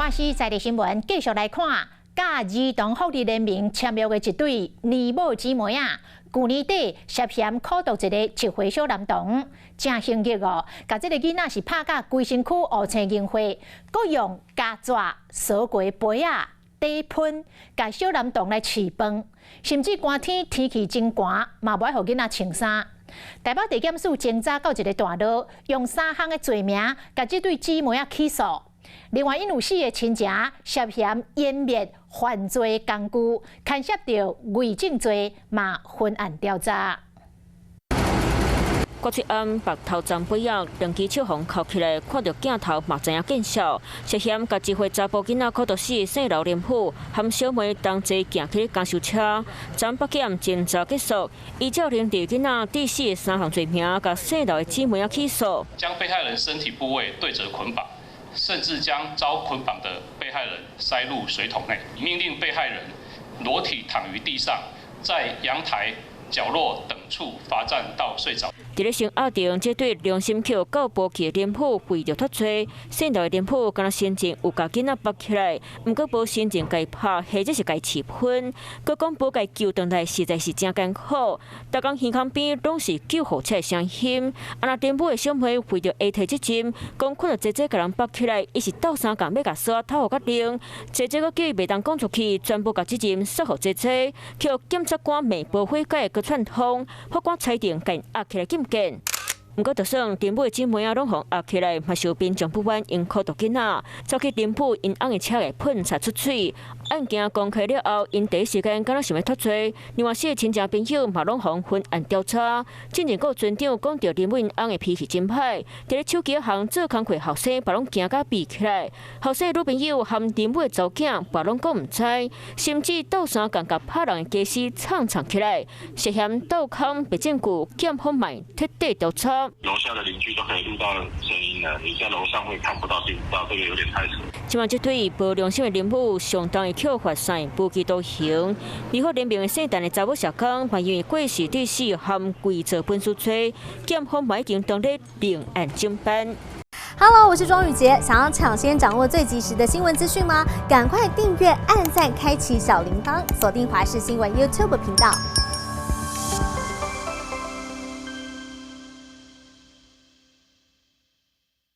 華視在地新聞繼續來看，佮兒童福利聯盟簽約的一對奶母姊妹仔，舊年底涉嫌苦毒一個1歲小男童，真兇虐哦！共這个囡仔是拍甲規身軀烏青凝血，閣用膠紙鎖過杯仔底噴，共小男童來飼飯，甚至寒天天氣真寒，嘛無愛予囡仔穿衫。台北地檢署偵查到一個段落，用三項的罪名，共這對姊妹仔起訴。另外，𪜶有四个親情涉嫌湮滅犯罪工具，牽涉著偽證罪，嘛分案調查。國際案縛頭鏨杯仔，兩支手予銬起來，看著鏡頭嘛知影見笑。涉嫌共1歲查埔囡仔苦毒死，姓劉林婦含小妹同齊行去監修車。昨北檢偵查結束，依照認定囡仔致死的三項罪名，共姓劉的姊妹仔起訴。將被害人身體部位對折捆綁，甚至將遭捆綁的被害人塞入水桶內，命令被害人裸體躺於地上，在陽台角落等處罰站到睡著。佇咧聲押中，這對良心橋到埔去的林婦為著脫罪，姓劉的林婦敢若先前有共囡仔縛起來，毋過無先前共拍，或者是共飼噴，閣講無共救轉來，實在是真艱苦。逐工耳孔邊攏是救護車的聲音。啊，若林母的小妹為著會提責任，講看著姐姐共人縛起來，伊是鬥相共欲共索仔偷予較冷，姐姐閣叫伊袂當講出去，全部共責任卸予姐姐，予檢察官罵無悔改，閣串通，法官裁定共押起來禁見。毋過，就算林母的姊妹仔攏予押起來，嘛受民眾不滿，𪜶苦毒囡仔，走去林婦𪜶翁的車內噴漆出喙。案件公開了後，𪜶第一時間敢若想欲脫罪。另外四个親戚朋友嘛攏予分案調查。進前閣有村長講著林母𪜶翁的脾氣真歹，佇咧手機行做工課後生，嘛攏驚甲避起來。後生女朋友含林母的查某囝嘛攏講毋知，甚至鬥相共共拍人的家私創創起來，涉嫌盜空白證據，檢方嘛徹底調查。樓下的鄰居都可以錄到聲音了，你在樓上會看不到、聽不到，這個有點太扯。這擺這對無良心的林母，相當會扣罰三無期徒刑。美好聯盟的姓陳的查某社工，嘛因為過失致死含偽造文書罪，檢方嘛已經當咧另案偵辦。 Hello，我是莊宇傑，想要搶先掌握最及時的新聞資訊嗎？趕快訂閱、按讚、開啟小鈴鐺，鎖定華視新聞 YouTube 頻道。